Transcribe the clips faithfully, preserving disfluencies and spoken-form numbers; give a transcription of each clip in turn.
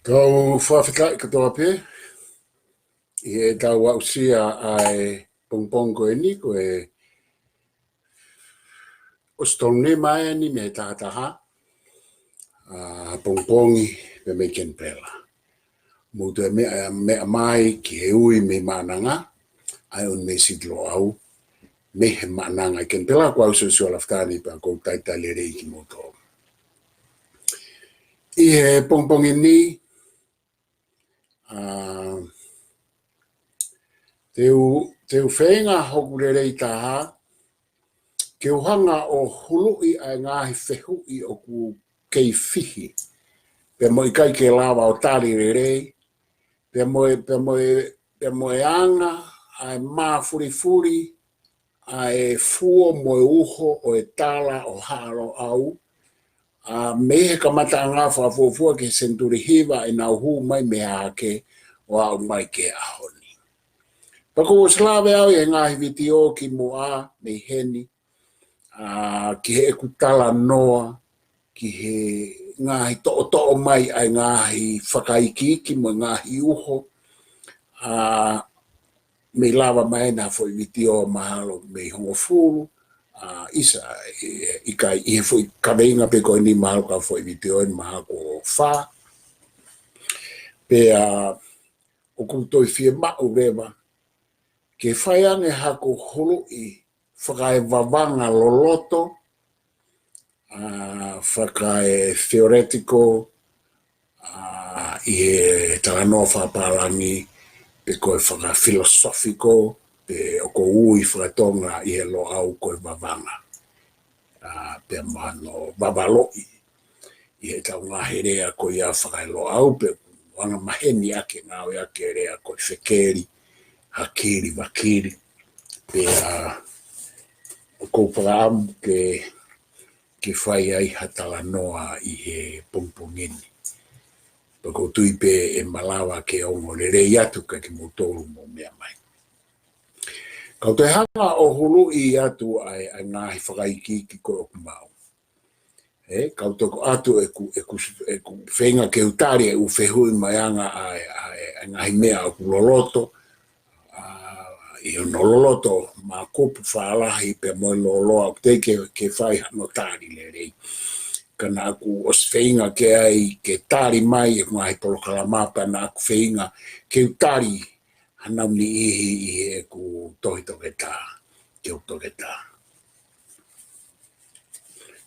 Tau fakafetaʻi kātoa pē ʻi heʻetau aʻusia ʻa e pongipongi ko eni, ko e ʻosi tolu nima eni mei he taha taha, ʻa, pongipongi pē mei Kenipela. Mou toe meʻa, meʻa mai ki he ui mei Maʻananga, ʻa e ui mei Siti Loʻau, mei he Maʻananga ʻi Kenipela. Ko au Siosiua Lafitani pea ʻoku ou talitali lelei kimoutolu. ʻI he pongipongi ni, ʻa, te u, te u feinga hoku lelei taha, ke u hanga ʻo huluʻi ʻa e ngaahi fehuʻi ʻoku kei fihi, pea mo e ʻikai ke lava ʻo tali lelei, pea mo e, pea mo e, pea mo e anga ʻa e māfulifuli ʻa e fuo mo e uho ʻo e tala ʻo Haʻa Loʻau, ʻa, mei he kamataʻanga fakafuofua ki he senituli hiva ʻenau hū mai mei Hahake ʻo aʻu mai ki he ʻaho ni. Pea ʻoku ou ʻosi lave au ʻi he ngaahi vitiō kimuʻa mei heni, ʻa, ki heʻeku talanoa ki he ngaahi toʻotoʻo mai ʻa e ngaahi fakaikiiki mo e ngaahi uho, ʻa, mei lava mai ʻena foʻi vitiō mahalo mei hongofulu, ʻa, ʻisa, ʻi, ʻikai, ʻi he foʻi kaveinga pē ko eni mahalo ka foʻi vitiō eni mahalo ko fā. Pea ʻoku ou toe fiemaʻu leva ke fai ange haku huluʻi fakaevavanga loloto, ʻa, fakae-theoretical, ʻa, ʻi he talanoa fakapālangi, pe ko e fakafilosofico, pe ʻoku ou ui fakatonga ʻi he Loʻau ko e vavanga. ʻA, pea mo hono vavaloʻi ʻi heʻetau ngaahi lea ko ia fakaeloʻau, pea ʻoku angamaheni ʻaki e ngāueʻaki e lea ko e fekeli, hakili, vakili. Pea ʻoku ou fakaʻamu ke, ke fai ai ha talanoa ʻi he pongipongi ni. Pea ʻoku ou tui pē ʻe malava ke ongo lelei atu kiate kimoutolu mou meʻa mai. Kau toe hanga ʻo huluʻi atu ʻa e, ʻa e ngaahi fakaikiiki ko ē ʻoku maʻu. ʻE, kau toe ʻoatu ʻeku, ʻeku, ʻeku feinga ke u tali ʻeku fehuʻi mai anga ʻa e, ʻa e, ʻa e ngaahi meʻa ʻoku loloto, ʻa, ʻi hono loloto, mākupu fālahi pea mo e lōloa, ʻoku teʻeki ke, ke fai hano tali lelei. Ka naʻa ku ʻosi feinga ke ʻai ke tali mai ʻeku ngaahi polokalama pea naʻa ku feinga ke u tali hanau niʻihi ʻi heʻeku tohi toketā, ki hoku toketā.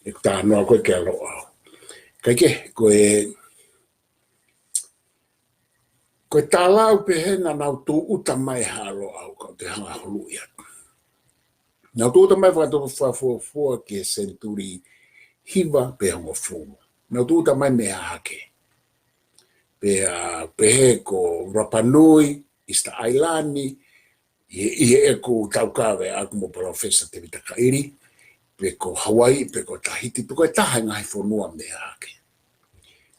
ʻEku talanoa ko ē kia Loʻau. Kae kehe, ko e, ko e tālau pehē naʻa nau tūʻuta mai Haʻa Loʻau, kau toe hanga huluʻi atu. Nau tūʻuta mai fakatō fakafuofua ki he senituli hiva pe hongofulu. Nau tūʻuta mai mei Hahake. Pea pehē ko Rapa Nui, Easter Island, ʻi, ʻi heʻeku taukave ʻaʻaku mo Palōfesa Tēvita Kaʻili, pe ko Hawaii, pe ko Tahiti, pe ko e taha e ngaahi fonua mei Hahake.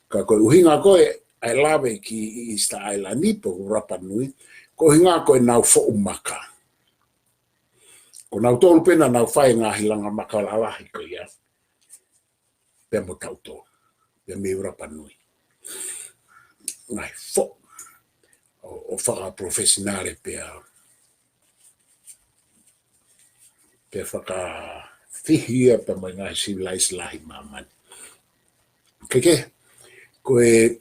Ka ko e ʻuhinga ko ē ʻa e lave ki Easter Island, pe ko Rapa Nui, ko e ʻuhinga ko ʻenau foʻu maka. Ko nautolu pē naʻa nau fai e ngaahi langa maka lalahi ko ia. Pea mo tautolu, pea mei Rapa Nui. Ngaahi foʻu ʻo, ʻo fakapalofesinale pea, pea fakafihi ia pea mo e ngaahi sivilaise lahi ʻi māmani. Kae kehe, ko e,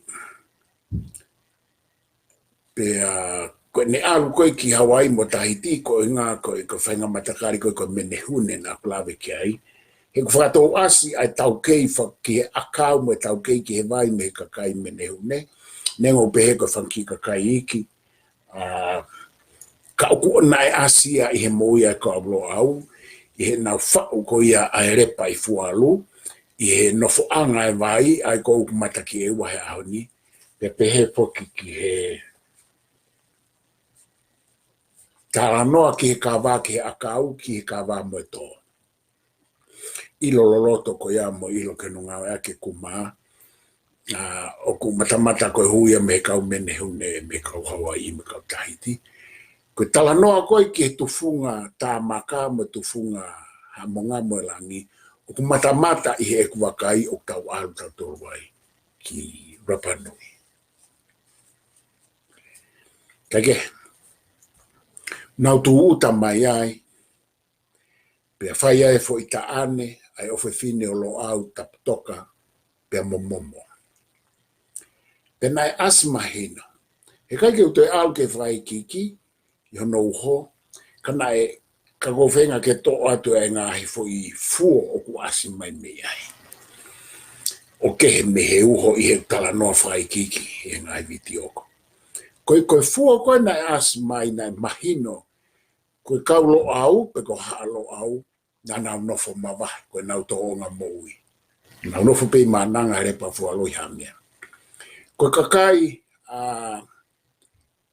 pea ko ʻene ʻalu ko ē ki Hawaii mo Tahiti, ko e ʻuhinga ko e, ko e faʻahinga matakali ko ē ko e menehune naʻa ku lave ki ai. He ʻoku fakatouʻasi ʻa e taukei fa-, ki he ʻakau mo e taukei ki he vai mei he kakai menehune. Neongo pehē ko e fanga kiʻi kakai iiki. ʻA, ka ʻoku ʻonaʻi ʻasi ia ʻi he moʻui ʻa e kau Loʻau, ʻi heʻenau faʻu ko ia ʻa e lepa ʻi Fualu, ʻi he nofoʻanga e vai, ʻa ia ko ē ʻoku mata ki ʻEua he ʻaho ni, pea pehē foki ki he talanoa ki he kava, ki he ʻakau, ki he kava mo e tō. ʻIlo loloto ko ia mo e ʻilo ki hono ngāueʻaki e kumā, ʻa, ʻoku matamata ko e hū ia mei he kau menehune, mei he kau Hawaii, mei he kau Tahiti. Ko e talanoa ko ē ki he tufunga tā maka mo e tufunga Haʻamonga mo e Langi, ʻoku matamata ʻi heʻeku vakai ʻoku tau ʻalu tautolu ai ki Rapa Nui. Kae kehe, nau tūʻuta mai ai, pea fai ai e foʻi taʻane, ʻa e ʻofefine ʻo Loʻau, Taputoka, pea mo Momo. Pea naʻe ʻasi mahino. He ʻikai ke u toe ʻalu ke fakaikiiki ʻi hono uho, ka naʻe, ka ko e feinga ke toʻo atu e ngaahi foʻi fuo ʻoku ʻasi mai mei ai. ʻO kehe mei he uho ʻi he talanoa fakaikiiki ʻi he ngaahi vitiō ko. Ko e, ko e fuo ko ē naʻe ʻasi mai naʻe mahino, ko e kau Loʻau, pe ko Haʻa Loʻau, naʻa nau nofo mavahe, ko ʻenau tōʻonga moʻui. Nau nofo pē ʻi Maʻananga, Lepa, Fualoi, Haʻamea. Ko e kakai, ʻa,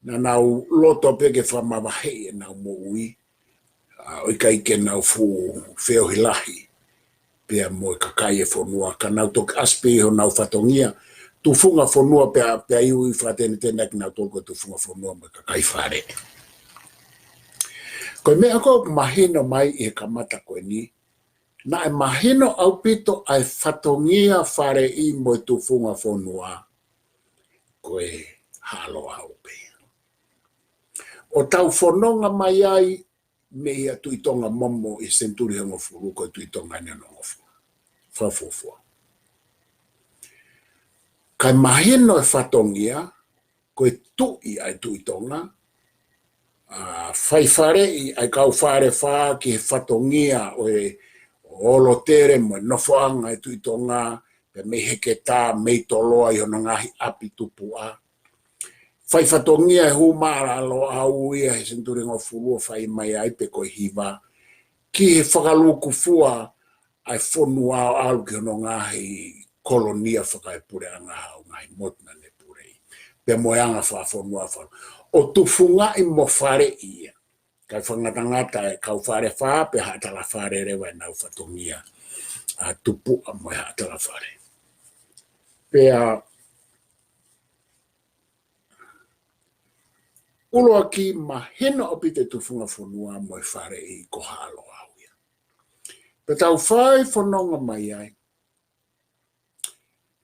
naʻa nau loto pē ke fakamavaheʻi ʻenau moʻui, ʻa, ʻo ʻikai ke nau fuʻu feohi lahi pea mo e kakai e fonua, ka nau toki ʻasi pē ʻi honau fatongia, tufunga fonua pea, pea iui fakatenetene kinautolu ko e tufunga fonua mo e kakai fale. Ko e meʻa ko ē ʻoku mahino mai ʻi he kamata ko eni, naʻe mahino ʻaupito ʻa e fatongia faleʻi mo e tufunga fonua, ko e Haʻa Loʻau pē. ʻO tau fononga mai ai mei he Tuʻi Tonga Momo ʻi he senituli hongofulu, ko e Tuʻi Tonga ʻeni hono hongofulu. Fakafuofua. Kae mahino e fatongia, ko e tuʻi ʻa e Tuʻi Tonga, ʻa, fai faleʻi ʻa e kau Falefā ki he fatongia ʻo e ʻolotele mo e nofoʻanga e Tuʻi Tonga, pea mei Heketā, mei Toloa ʻi hono ngaahi ʻapi tupuʻa. Fai fatongia e hū mai ʻa Loʻau ia he senituli hongofulu ʻo fai mai ai pe ko e hiva, ki he fakalūkufua ʻa e fonua ʻo ʻalu ki hono ngaahi kolonia fakaepuleʻanga, ʻa e ngaahi motu naʻa ne pule ai. Pea mo e anga fakafonua faka-, ʻo tufungaʻi mo faleʻi ia. Kae fakangatangata e kau Falefā pea Haʻa Talafale leva ʻenau fatongia, ʻa, tupuʻa mo e Haʻa Talafale. Pea ʻuluaki mahino ʻaupito e tufunga fonua mo e faleʻi ko Haʻa Loʻau ia. Pea tau fai fononga mai ai.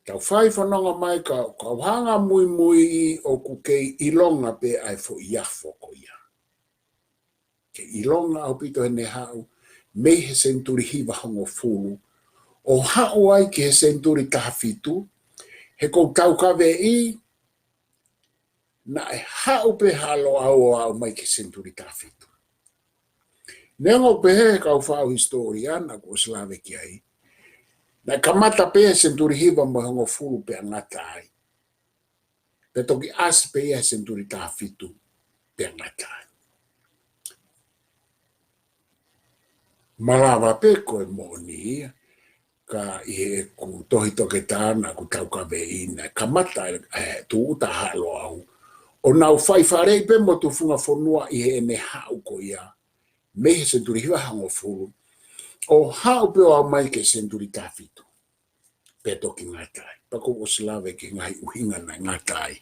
Tau fai fononga mai ka, ka u hanga muimui ʻoku kei ʻilonga pē ʻa e foʻi afo ko ia. Kei ʻilonga ʻaupito heʻene haʻu mei he senituli hiva hongofulu, ʻo haʻu ai ki he senituli taha fitu, he ʻoku ou taukaveʻi naʻe haʻu pē Haʻa Loʻau ʻo aʻu mai ki he senituli taha fitu. Neongo pehē he kau faʻu hisitōlia naʻa ku ʻosi lave ki ai, naʻe kamata pē he senituli hiva mo e hongofulu pea ngata ai. Pea toki ʻasi pē ia he senituli taha fitu pea ngata ai. Malava pē ko e moʻoni ia, ka ʻi heʻeku tohi toketā naʻa ku taukaveʻi naʻe kamata e, e tūʻuta Haʻa Loʻau ʻo nau fai faleʻi pē mo tufunga fonua ʻi heʻene haʻu ko ia mei he senituli hiva hongofulu, ʻo haʻu pē ʻo aʻu mai ki he senituli taha fitu pea toki ngata ai. Pea ʻoku ou ʻosi lave ki he ngaahi ʻuhinga naʻe ngata ai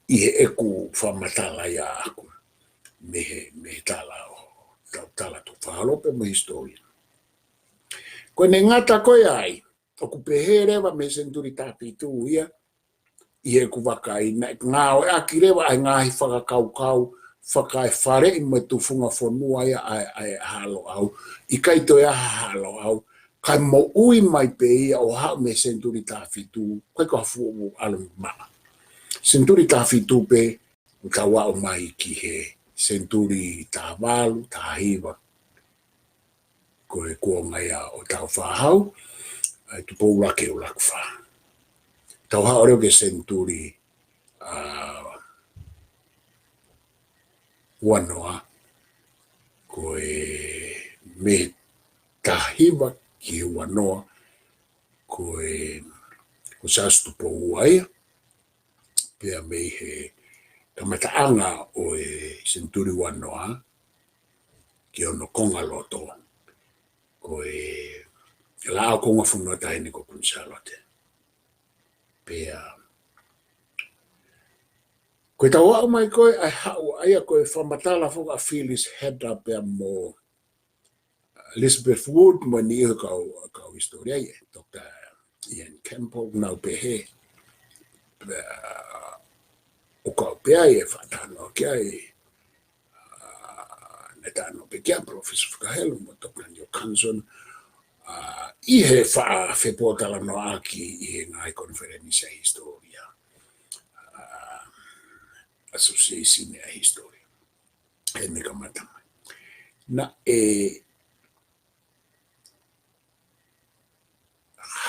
ʻi heʻeku fakamatala ia ʻaʻaku mei he, mei he tala ʻo, tau tala tu fahalo pē mo e hisitōlia. Ko ʻene ngata ko ia ai, ʻoku pehē leva mei he senituli taha fitu ia, ʻi heʻeku vakai, naʻe ngāueʻaki leva ʻa e ngaahi fakakaukau fakaefaleʻi mo e tufunga fonua ia ʻa e, ʻa e Haʻa Loʻau, ʻikai toe ʻi ai ha Haʻa Loʻau, kae moʻui mai pē ia ʻo haʻu mei he senituli taha fitu, ʻikai ko ha fuʻu ʻalu maʻa. Senituli taha fitu pē, ʻo tau aʻu mai ki he senituli taha valu, taha hiva, ko e kuonga ia ʻo Tāufaʻāhau, ʻa e Tupou ʻUluaki ʻUluakifā. Tau haʻu leva ki he senituli, ʻa, ua noa, ko e mei he taha hiva ki he ua noa, ko e, ko Siaosi Tupou Ua ia, pea mei he kamataʻanga ʻo e senituli ua noa ki hono konga loto, ko e Laʻā ʻo Kuonga Fonua Taʻahine ko Kuini Sālote. Pea ko e tau aʻu mai ko ē ʻa e haʻu ʻa ia ko e fakamatala foki ʻa Phyllis Hatter pea mo Elizabeth Wood mo e niʻihi kau, kau hisitōlia ia, Doctor Ian Campbell, nau pehē, ʻa, ʻo kau pē ai e faʻa talanoa ki ai, ʻa, ne talanoa pē ki ai Professor Fakahelu mo Doctor Neil Carson, ʻa, ʻi he faʻa fepōtalanoaʻaki ʻi he ngaahi konifelenisi ʻa e hisitōlia, ʻa, Association ʻa e Hisitōlia. He ne kamata mai. Naʻe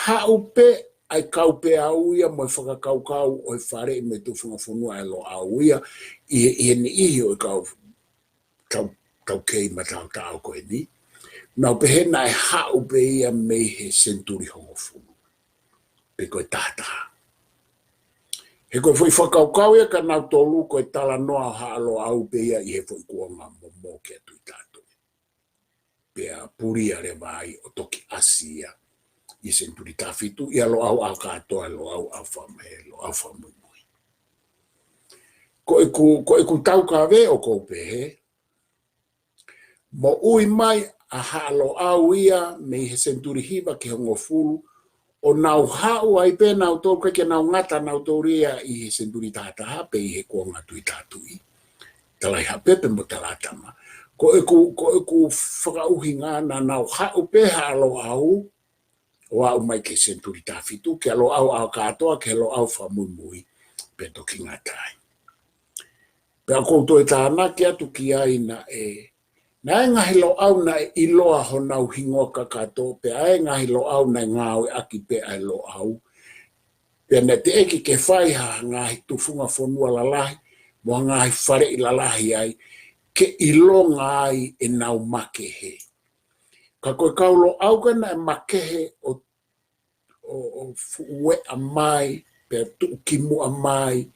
haʻu pē ʻa e kaupeau ia mo e fakakaukau ʻo e faleʻi mo e tufunga fonua ʻa e Loʻau ia ʻi he, ʻi he niʻihi ʻo e kau, kau, kau kei mataotao ko eni. Nau pehē naʻe haʻu pē ia mei he senituli hongofulu pe ko e tahataha. He ko e foʻi fakakaukau ia kia nautolu ko e talanoa ʻo Haʻa Loʻau pē ia ʻi he foʻi kuonga momo kia Tuʻitātui. Pea pulia leva ai ʻo toki ʻasi ia ʻi he senituli taha fitu ʻia Loʻau ʻAokatoa, Loʻau ʻAofam-, Loʻau Fakamuimui. Ko ʻeku, ko ʻeku taukave ʻoku ou pehē, moʻui mai ʻa Haʻa Loʻau ia mei he senituli hiva ki he hongofulu, ʻo nau haʻu ai pē nautolu, ʻikai ke nau ngata nautolu ia ʻi he senituli tahataha pe ʻi he kuonga Tuʻitātui. Talaʻihaʻapepe mo Talatama. Ko ʻeku, ko ʻeku fakaʻuhinga naʻa nau haʻu pē Haʻa Loʻau, ʻo aʻu mai ki he senituli taha fitu, kia Loʻau ʻAokatoa, kia Loʻau Fakamuimui, pea toki ngata ai. Pea ʻoku ou toe tānaki atu ki ai naʻe, naʻe ngaahi Loʻau naʻe ʻiloa honau hingoa kakato, pea ʻi ai ngaahi Loʻau naʻe ngāueʻaki pē ʻa e Loʻau. Pea naʻe teʻeki ke fai ha ngaahi tufunga fonua lalahi, mo ha ngaahi faleʻi lalahi ai, ke ʻilonga ai ʻenau makehe. Ka ko e kau Loʻau ko ē naʻe makehe ʻo, ʻo, ʻo fuʻu ueʻa mai, pea tuʻukimuʻa mai,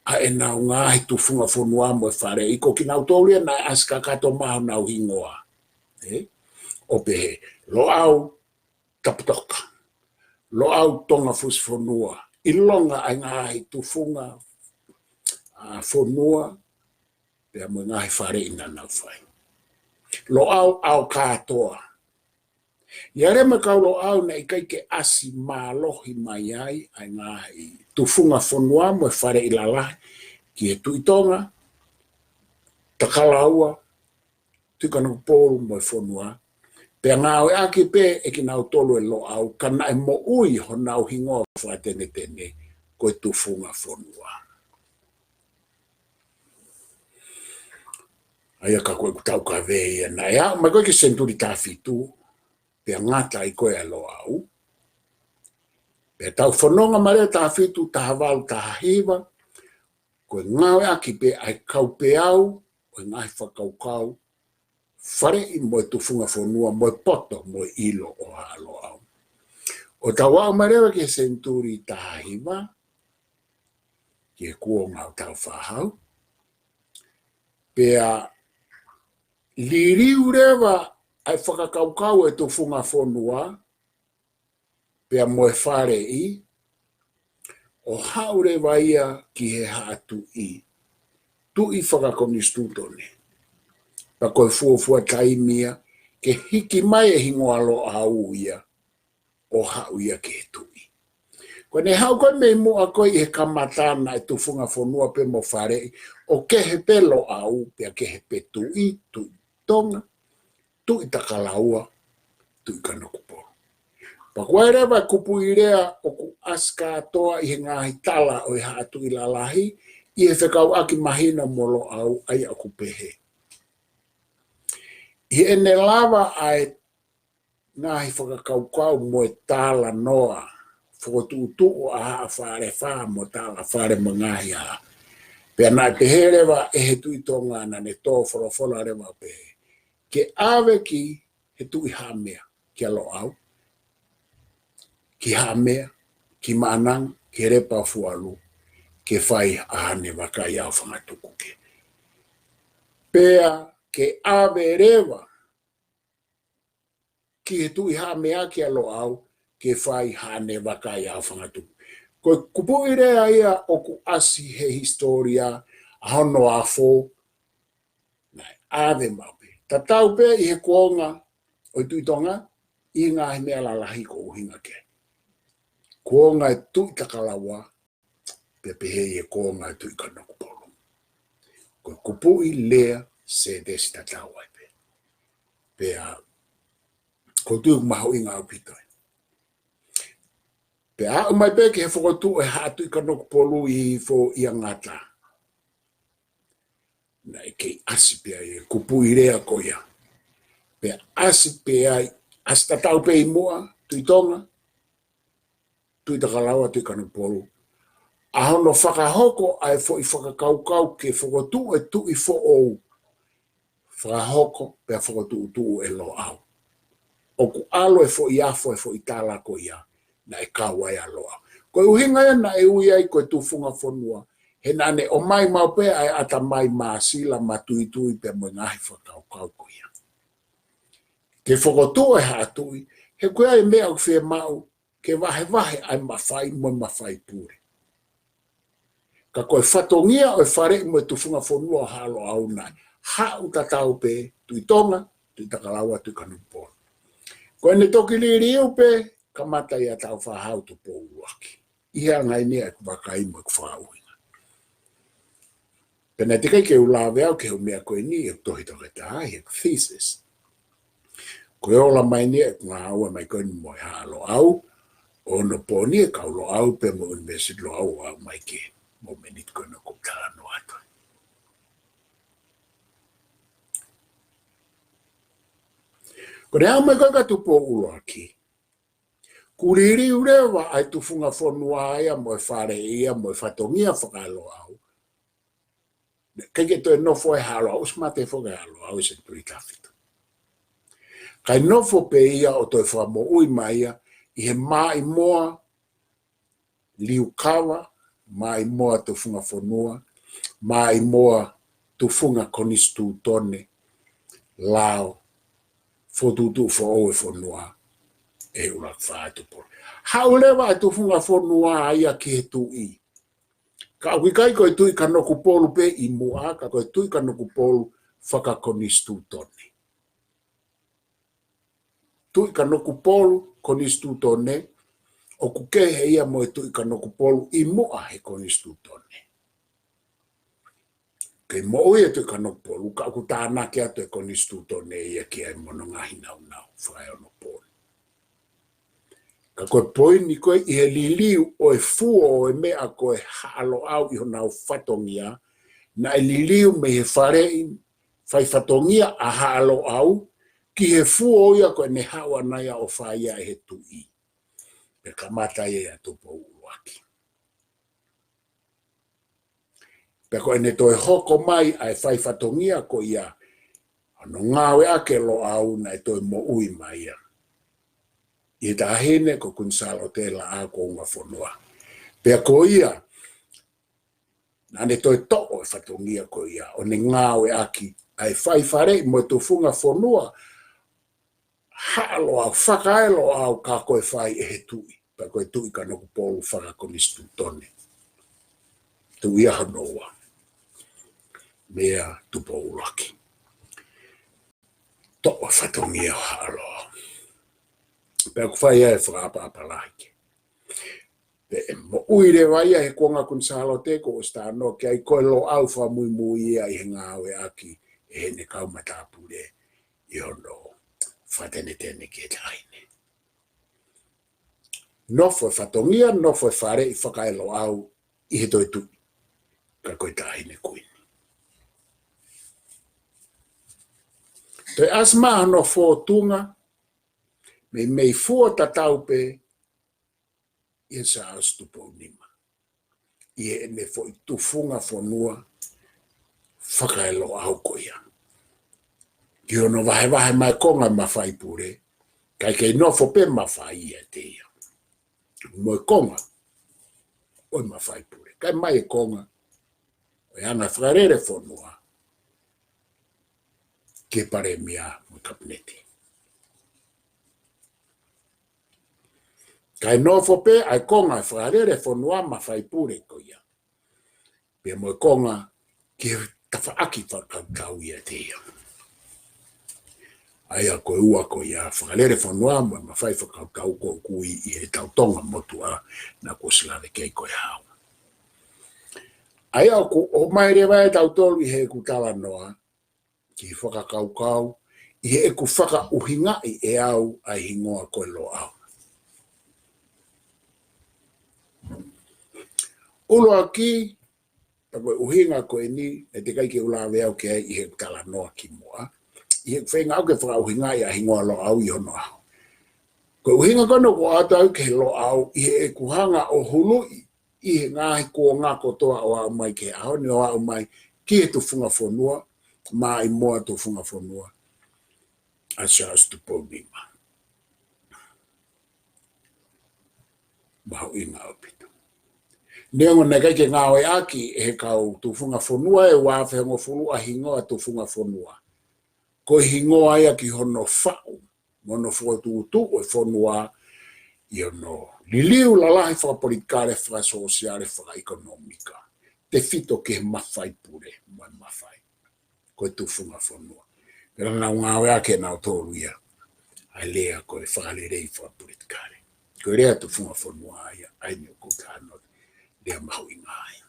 ʻa ʻenau ngaahi tufunga fonua mo e faleʻi, ko kinautolu ia naʻe ʻasi kakato mai honau hingoa. ʻE? ʻO pehē, Loʻau Taputoka, Loʻau Tonga Fusifonua, ʻilonga ʻa e ngaahi tufunga, ʻa, fonua, pea mo e ngaahi faleʻi naʻa nau fai. Loʻau ʻAokatoa. ʻI ai leva mo e kau Loʻau naʻe ʻikai ke ʻasi mālohi mai ai ʻa e ngaahi tufunga fonua mo e faleʻi lalahi ki he Tuʻi Tonga, Takalaua, Tuʻi Kanokupolu mo e fonua, pea ngāueʻaki pē ʻe kinautolu e Loʻau, ka naʻe moʻui honau hingoa fakatenetene ko e tufunga fonua. ʻA ia ka ko ʻeku taukave ia naʻe aʻu mai ko ē ki he senituli taha fitu, pea ngata ai ko ē ʻa Loʻau. Pea tau fononga mai leva taha fitu, taha valu, taha hiva, ko e ngāueʻaki pē ʻa e kaupeau ʻo e ngaahi fakakaukau faleʻi mo e tufunga fonua mo e poto mo e ʻilo ʻo Haʻa Loʻau. ʻO tau aʻu mai leva ki he senituli taha hiva, ki he kuonga ʻo Tāufaʻāhau, pea liliu leva ʻa e fakakaukau ʻo e tufunga fonua, pea mo e faleʻi, ʻo haʻu leva ia ki he Haʻa Tuʻi, tuʻi fakakonisitūtone. Pea ko e fuofua taimi ia ke hiki mai e hingoa Loʻau ia, ʻo haʻu ia ki he tuʻi. Ko ʻene haʻu ko ē mei muʻa ko ē ʻi he kamata naʻe tufunga fonua pē mo faleʻi, ʻo kehe pē Loʻau, pea kehe pē Tuʻi, Tuʻi Tonga, Tuʻi Takalaua, Tuʻi Kanokupolu. Pea ko e leva e kupuʻi lea ʻoku ʻasi kātoa ʻi he ngaahi tala ʻo e Haʻa Tuʻi Lalahi, ʻi he fekauʻaki mahino mo Loʻau, ʻa ia ʻoku pehē, ʻi heʻene lava ʻa e ngaahi fakakaukau mo e talanoa, fokotuʻutuʻu ʻa Haʻa Falefā mo Talafale mo e ngaahi ʻaho. Pea naʻe pehē leva ʻe he Tuʻi Tonga naʻa ne tō folofola leva pehē, ke ʻave ki he Tuʻi Haʻamea, kia Loʻau, ki Haʻamea, ki Maʻananga, ki Lepa Fualu, ke fai ʻa haʻane vaka ʻi ʻAofangatuku ke. Pea ke ʻave leva ki he Tuʻi Haʻamea kia Loʻau, ke fai haʻane vaka ʻi ʻAofangatuku. Ko e kupuʻi lea ia ʻoku ʻasi he hisitōlia ʻa hono afo, naʻe ʻave maʻu pē. Tatau pē ʻi he kuonga ʻo e Tuʻi Tonga, ʻi he ngaahi meʻa lalahi ʻoku ʻuhinga ki ai. Kuonga e Tuʻi Takalaua, pea pehē ʻi he kuonga e Tuʻi Kanokupolu. Kupuʻi lea sētesi tatau ai pē. Pea ʻoku ou tui ʻoku mahuʻinga ʻaupito ia. Pea aʻu mai pē ki he fokotuʻu ʻe Haʻa Tuʻi Kanokupolu ʻi Foʻiangata. Naʻe kei ʻasi pē ai e kupuʻi lea ko ia. Pea ʻasi pē ai, ʻasi tatau pē ʻi muʻa, Tuʻi Tonga, Tuʻi Takalaua, Tuʻi Kanokupolu. ʻA hono fakahoko ʻa e foʻi fakakaukau ke fokotuʻu e tuʻi foʻou. Fakahoko pea fokotuʻutuʻu ʻe Loʻau. ʻOku ʻalu e foʻi afo e foʻi tala ko ia, naʻe kau ai ʻa Loʻau. Ko e ʻuhinga ia naʻe ui ai ko e tufunga fonua, he naʻa ne ʻomai maʻu pē ʻa e ʻatamai māsila matuitui pea mo e ngaahi fakakaukau ko ia. Ke fokotuʻu e Haʻa Tuʻi, he ko e meʻa ʻoku fiemaʻu, ke vahevahe ʻa e mafai mo e mafai pule. Ka ko e fatongia ʻo e faleʻi mo e tufunga fonua ʻo Haʻa Loʻau naʻe haʻu tatau pē Tuʻi Tonga, Tuʻi Takalaua, Tuʻi Kanokupolu. Ko ʻene toki liliu pē, kamata ia Tāufaʻāhau, Tupou ʻUluaki. ʻI he anga eni ʻeku vakai mo ʻeku fakaʻuhinga. Pea naʻe teʻeki ai ke u lave au ki he ʻū meʻa ko eni ʻi heʻeku tohi toketā, ʻi heʻeku thesis. Ko e ola mai eni ʻeku ngāue mai ko eni mo e Haʻa Loʻau, ʻo onopooni e kau Loʻau pea mo e ʻUnivēsiti Loʻau ʻo aʻu mai ki he momeniti ko eni ʻoku ou talanoa atu. Ko ʻene aʻu mai ko ē kia Tupou ʻUluaki, kuo liliu leva ʻa e tufunga fonua ia mo e faleʻi ia mo e fatongia faka-Loʻau. Naʻe ʻikai ke toe nofo ʻi Haʻa Loʻau, ʻosi mate foki ʻa Haʻa Loʻau ʻi he senituli taha fitu. Kae nofo pē ia ʻo toe fakamoʻui mai ia ʻi he maʻimoa liukava, maʻimoa tufunga fonua, maʻimoa tufunga konisitūtone, lao, fokotuʻutuʻu foʻou e fonua ʻe he ʻUluaki Faʻē Tupou. Haʻu leva e tufunga fonua ia ki he tuʻi. Ka ʻoku ʻikai ko e Tuʻi Kanokupolu pē ʻi muʻa, ka ko e Tuʻi Kanokupolu fakakonisitūtone. Tuʻi Kanokupolu konisitūtone, ʻoku kehe ia mo e Tuʻi Kanokupolu ʻi muʻa he konisitūtone. Kei moʻui e Tuʻi Kanokupolu, ka ʻoku tānaki atu e konisitūtone ia ki ai mo hono ngaahi nāunau fakaeonopooni. Ka ko e poini ko ē ʻi he liliu ʻo e fuo ʻo e meʻa ko e Haʻa Loʻau ʻi honau fatongia, naʻe liliu mei he faleʻi fai fatongia ʻa Haʻa Loʻau ki he fuo ia ko ʻene haʻu ʻana ia ʻo fai ia ʻe he tuʻi. Pea kamata ia ʻia Tupou ʻUluaki. Pea ko ʻene toe hoko mai ʻa e fai fatongia ko ia, hono ngāueʻaki ʻe Loʻau naʻe toe moʻui mai ia ʻi he taʻahine ko Kuini Sālote Laʻā Kuongafonua. Pea ko ia, naʻa ne toe toʻo e fatongia ko ia, ʻo ne ngāueʻaki ʻa e fai faleʻi mo e tufunga fonua, Haʻa Loʻau, faka-Loʻau ka ko e fai ʻe he tuʻi, pea ko e Tuʻi Kanokupolu fakakonisitūtone. Tuʻi ia hono ua. Meia Tupou ʻUluaki. Toʻo fatongia ʻo Haʻa Loʻau. Pea ʻoku fai ai e fakaʻapaʻapa lahi ke. Pea ʻe moʻui leva ia he kuonga Kuini Sālote kuo ʻosi talanoa ki ai, ko e Loʻau fakamuimui ia ʻi he ngāueʻaki ʻe heʻene kau matāpule ʻi hono fakatenetene ki he taʻahine. Nofo e fatongia, nofo e faleʻi faka-Loʻau ʻi he toetuʻu, ka ko e taʻahine kuini. Toe ʻasi mai hono fōtunga, meimei fuo tatau pē ʻia Siaosi Tupou Nima, ʻi heʻene foʻi tufunga fonua faka-Loʻau ko ia. Ki hono vahevahe mai konga mafai pule, kae kei nofo pē mafai ʻiate ia mo e konga ʻo e mafai pule. Kae ʻomai e konga ʻo e anga fakalele fonua ki he Palēmia mo e Kapineti. Kae nofo pē ʻa e konga fakalele fonua mafai pule ko ia, pea mo e konga ki he tafaʻaki fakakaukau ʻiate ia. ʻA ia ko e ua ko ia, fakalele fonua mo e mafai fakakaukau ko ē ʻoku ui ʻi he tau Tonga motuʻa naʻa ku ʻosi lave ki ai ko e hau. ʻA ia ʻoku ʻomai leva ʻe tautolu ʻi heʻeku talanoa ki he fakakaukau, ʻi heʻeku fakaʻuhingaʻi ʻe au ʻa e hingoa ko e Loʻau. ʻUluaki, pea ko e ʻuhinga ko eni, ʻe teʻeki ai ke u lave au ki ai ʻi heʻeku talanoa kimuʻa, ʻi heʻeku feinga au ke fakaʻuhingaʻi ʻa e hingoa Loʻau ʻi hono ʻaho. Ko e ʻuhinga ko ena ʻoku ou ʻoatu au ki he Loʻau ʻi heʻeku hanga ʻo huluʻi ʻi he ngaahi kuonga kotoa ʻo aʻu mai ki he ʻaho ni, ʻo aʻu mai ki he tufunga fonua, Maʻimoa tufunga fonua ʻa Siaosi Tupou Nima. Mahuʻinga ʻaupito. Neongo naʻe ʻikai ke ngāueʻaki ʻe he kau tufunga fonua ʻe uaafe hongofulu ʻa e hingoa tufunga fonua, ko e hingoa ia ki hono faʻu mo hono fokotuʻutuʻu e fonua ʻi hono liliu lalahi fakapolitikale, fakasōsiale, fakaʻekonōmika, tefito ki he mafai pule mo e mafai. Ko e tufunga fonua. Pea naʻa nau ngāueʻaki ʻe nautolu ia ʻa e lea ko e fakalelei fakapolitikale. Ko e lea tufunga fonua ia ʻa eni ʻoku ou talanoa, lea mahuʻinga ia.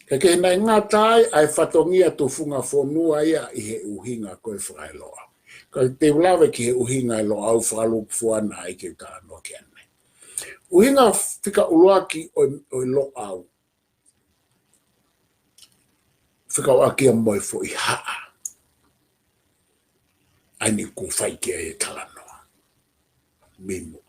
Ka ʻoku ʻikai ke ngata ai ʻa e fatongia tufunga fonua ia ʻi he ʻuhinga ko e fakaeloa. Ka te u lave ki he ʻuhinga e Loʻau fakalūkufua naʻe ʻikai ke u talanoa ki ai ʻanenai. ʻUhinga fika ʻuluaki ʻo e, ʻo e Loʻau, fekauʻaki ia mo e foʻi haʻa ʻa eni ʻoku fai ki ai e talanoa. Mimo.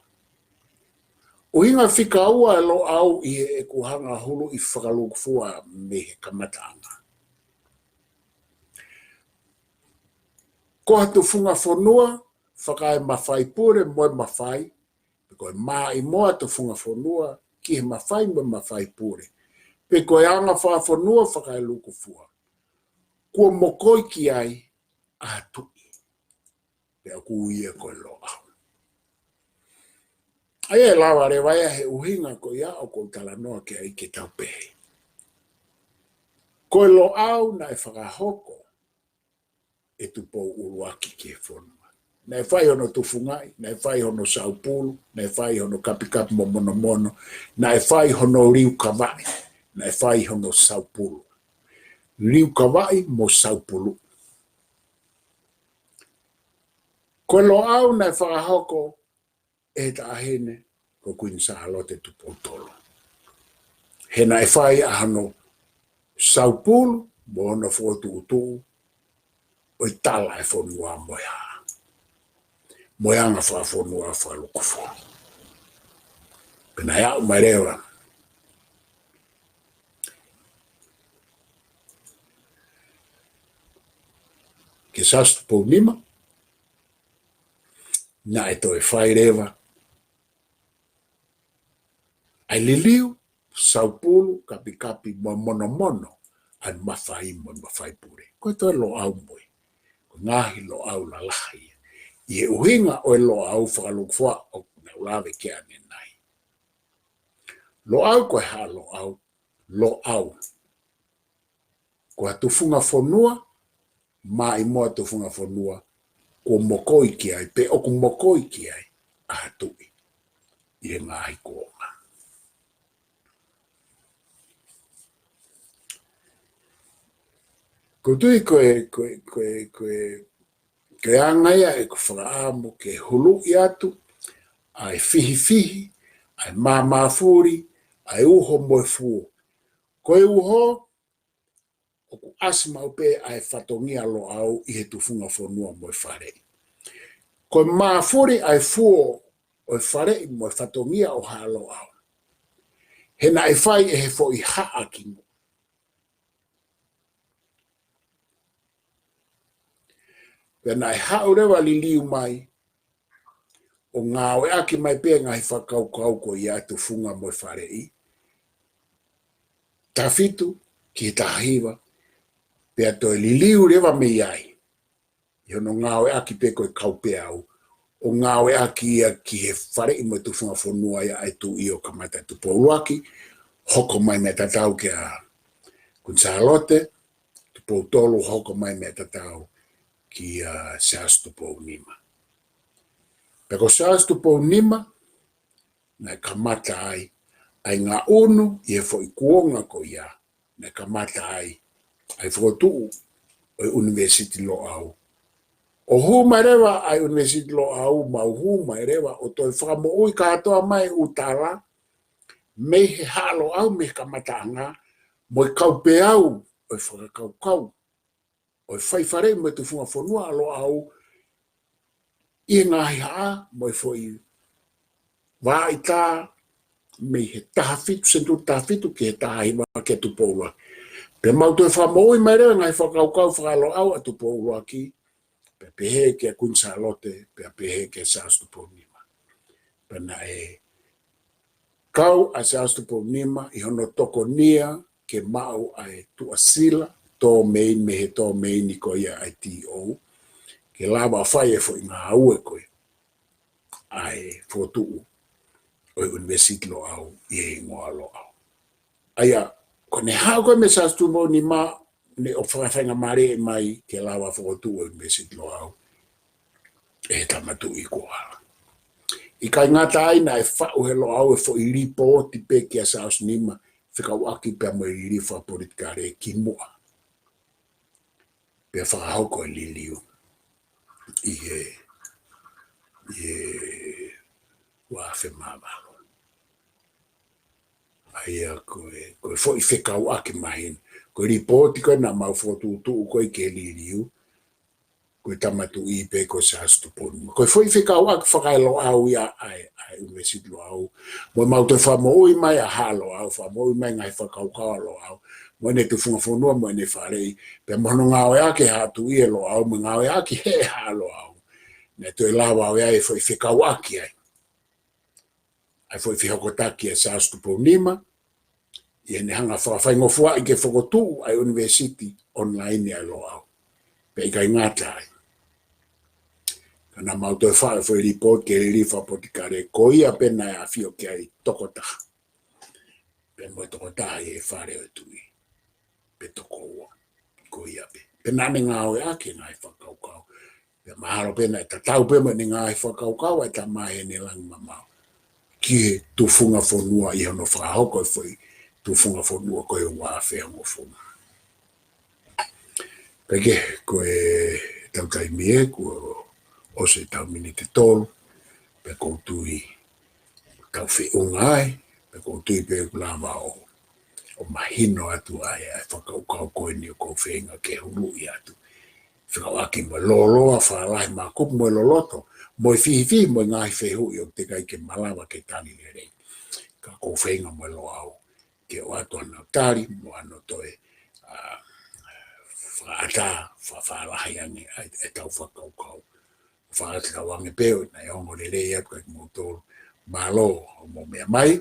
ʻUhinga fika ua e Loʻau ʻi heʻeku hanga huluʻi fakalūkufua mei he kamataʻanga. Ko ha tufunga fonua, fakaemafai pule mo e mafai, pe ko e Maʻimoa tufunga fonua ki he mafai mo e mafai pule, pe ko e anga fakafonua fakaelūkufua, kuo mokoi ki ai ʻa ha tuʻi, pea ʻoku ui ia ko e Loʻau. ʻA ia ʻe lava leva ia he ʻuhinga ko ia ʻoku ou talanoa ki ai ke tau pehē. Ko e Loʻau naʻe fakahoko ʻe Tupou ʻUluaki ki he fonua. Naʻe fai hono tufungaʻi, naʻe fai hono saupulu, naʻe fai hono kapikapi mo monomono, naʻe fai hono liukavaʻi, naʻe fai hono saupulu. Liukavaʻi mo saupulu. Ko e Loʻau naʻe fakahoko ʻe he taʻahine ko Kuini Sālote Tupou Tolu. He naʻe fai ʻa hono saupulu mo hono fokotuʻutuʻu ʻo e tala e fonua mo e hā, mo e anga fakafonua fakalūkufua. Pea naʻe aʻu mai leva kia Siaosi Tupou Nima, naʻe toe fai leva ʻa e liliu, saupulu, kapikapi mo monomono ʻa e mafai mo e mafai pule. Ko e toe Loʻau mo e, ko e ngaahi Loʻau lalahi ia. ʻI he ʻuhinga ʻo e Loʻau fakalūkufua ʻoku ou lave ki ai ʻanenai. Loʻau ko e hā Loʻau? Loʻau ko ha tufunga fonua, Maʻimoa tufunga fonua, kuo mokoi ki ai, pe ʻoku mokoi ki ai ʻa ha tuʻi ʻi he ngaahi kuonga. Ko e tuʻi ko e, ko e, ko e, ko e, ko e anga ia ʻeku fakaʻamu ke huluʻi atu ʻa e fihifihi, ʻa e māmāfuli, ʻa e uho mo e fuo. Ko e uho, ʻoku ʻasi maʻu pē ʻa e fatongia Loʻau ʻi he tufunga fonua mo e faleʻi. Ko e māfuli ʻa e fuo ʻo e faleʻi mo e fatongia ʻo Haʻa Loʻau, he naʻe fai ʻe he foʻi haʻa kimuʻa. Pea naʻe haʻu leva liliu mai ʻo ngāueʻaki mai pē ngaahi fakakaukau ko ia tufunga mo e faleʻi, taha fitu ki he taha hiva, pea toe liliu leva mei ai ʻi hono ngāueʻaki pē ko e kaupeau, ʻo ngāueʻaki ia ki he faleʻi mo e tufunga fonua ia ʻa e tuʻi ʻo kamata Tupou ʻUluaki, hoko mai mei tatau kia Kuini Sālote Tupou Tolu, hoko mai mei tatau kia Siaosi Tupou Nima. Pea ko Siaosi Tupou Nima, naʻe kamata ai ʻa e ngaʻunu ʻi he foʻi kuonga ko ia, naʻe kamata ai ʻa e fokotuʻu ʻo e ʻUnivēsiti Loʻau. ʻO hū mai leva ʻa e ʻUnivēsiti Loʻau, mau hū mai leva ʻo toe fakamoʻui kātoa mai ʻū tala mei he Haʻa Loʻau mei he kamataʻanga, mo e kaupeau ʻo e fakakaukau ʻo e faifaleʻi mo e tufunga fonua ʻa Loʻau ʻi he ngaahi haʻa mo e foʻi vaʻa ʻita mei he taha fitu, senituli taha fitu ki he taha hiva kia Tupou ʻUluaki. Pea mau toe fakamoʻui mai leva e ngaahi fakakaukau faka-Loʻau ʻa Tupou ʻUluaki, pea pehē kia Kuini Sālote, pea pehē kia Siaosi Tupou Nima. Pea naʻe kau ʻa Siaosi Tupou Nima ʻi hono tokonia ke maʻu ʻa e tuʻasila, tō meini, mei he tō meini ko ia ʻa e T O, ke lava ʻo fai e foʻi ngāue ko ia ʻa e fokotuʻu ʻo e ʻUnivēsiti Loʻau ʻi he hingoa Loʻau. ʻA ia, ko ʻene haʻu ko ē meia Siaosi Tupou Nima, ne ʻo fakafaingamālieʻi mai ke lava fokotuʻu ʻo e ʻUnivēsiti Loʻau ʻe he Tama Tuʻi kuo hala. ʻIkai ngata ai, naʻe faʻu ʻe he Loʻau e foʻi lipooti pē kia Siaosi Nima fekauʻaki pea mo e liliu fakapolitikale kimuʻa. Pea fakahoko e liliu ʻi he, ʻi he ua afe mā valu. ʻA ia ko e, ko e foʻi fekauʻaki mahino. Ko e lipooti ko ē naʻa mau fokotuʻutuʻu ko ē ke liliu, ko e Tama Tuʻi pē ko Siaosi Tupou Nima. Ko e foʻi fekauʻaki faka-Loʻau ia ʻa e, ʻa e ʻUnivēsiti Loʻau. Mo mau toe fakamoʻui mai ʻa Haʻa Loʻau, fakamoʻui mai ngaahi fakakaukau ʻa Loʻau mo ʻene tufunga fonua mo ʻene faleʻi, pea mo hono ngāueʻaki ʻe he Haʻa Tuʻi ʻa Loʻau, mo e ngāueʻaki ʻe he Haʻa Loʻau. Naʻe toe lava ʻo ʻi ai e foʻi fekauʻaki ai ʻa e foʻi fehokotaki ʻa Siaosi Tupou Nima, ʻi heʻene hanga fakafaingofuaʻi ke fokotuʻu ʻa e ʻUnivēsiti Online ʻa Loʻau. Pea ʻikai ngata ai, ka naʻa mau toe faʻu e foʻi lipooti ki he liliu fakapolitikale, ko ia pē naʻe ʻafio ki ai tokotaha, pea mo e tokotaha ʻi he Fale ʻo e Tuʻi, pe tokoua, ko ia pē. Pea naʻa ne ngāueʻaki e ngaahi fakakaukau. Pea mahalo pē naʻe tatau pē mo ʻene ngaahi fakakaukau ʻa e Tamai Hēnelangimamao ki he tufunga fonua ʻi hono fakahoko e foʻi tufunga fonua ko e ua afe hongofulu. Pea ko e, ko ʻetau taimi ē, kuo ʻosi ʻetau miniti ʻe tolu, pea ʻoku ou tui tau feʻunga ai, pea ʻoku ou tui pē ʻoku lava ʻo, ʻo mahino atu ai ʻa e fakakaukau ko eni ʻoku ou feinga ke huluʻi atu. Fekauʻaki mo e lōloa, fakalahi, maʻukupu mo e loloto, mo e fihifihi mo e ngaahi fehuʻi ʻoku teʻeki ai ke malava ke tali lelei. Ka ʻoku ou feinga mo e Loʻau ke ʻoatu hano tali, mo hano toe, ʻa, fakaʻatā, fa-, fakalahi ange ʻa e, ʻetau fakakaukau. Fakatauange pē ʻo naʻe ongo lelei atu kiate kimoutolu. Mālō hoʻomou meʻa mai.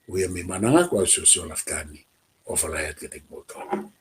Uia mei Mananga, ko au Siosiua Lafitani. ʻOfa lahi atu kiate kimoutolu.